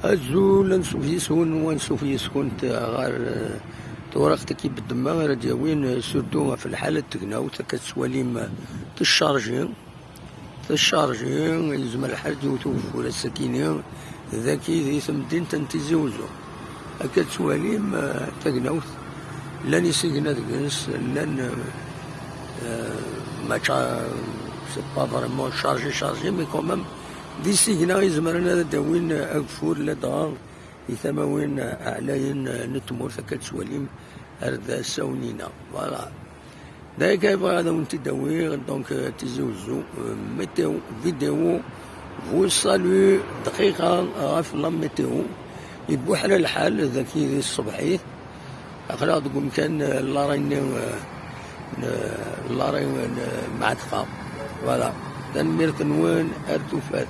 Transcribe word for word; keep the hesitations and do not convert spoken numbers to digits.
Azul, ansuf yis-wen, wansuf yis-kunt ɣer, eh, tewriqt-agi bedemma ara d-yawin, eh, surtout ɣef lḥala n tegnawt, akka tettwalim, eh, teccarji, teccarji, yezmer lḥal ad yewwet ugeffur ass-akini, dagi di temdint n Tizi Uzzu. Akka tettwalim, eh, tagnawt, llan isigna deg-s, llan, eh, eh, mačči, c'est pas vraiment chargé, chargé, mais quand même, d isigna izemren ad d-awin ageffur ladɣa i tamawin ɛlayen n tmurt, akka tettwalim ar d asawen-ina. Voilà. D aya kan i bɣiɣ ad awen-t-id-awiɣ, donc, euh, Tizi Uzzu, euh, météo, vidéo, vous salue, dqiqa ɣef la météo. Ibuḥra lḥal dagi di tṣebḥit. Aql-aɣ deg umkan, euh, n l'arrêt-nni, euh, n, euh, l'arrêt n, euh, Mɛatqa. Voilà. Tanemmirt-nwen, ar tufat.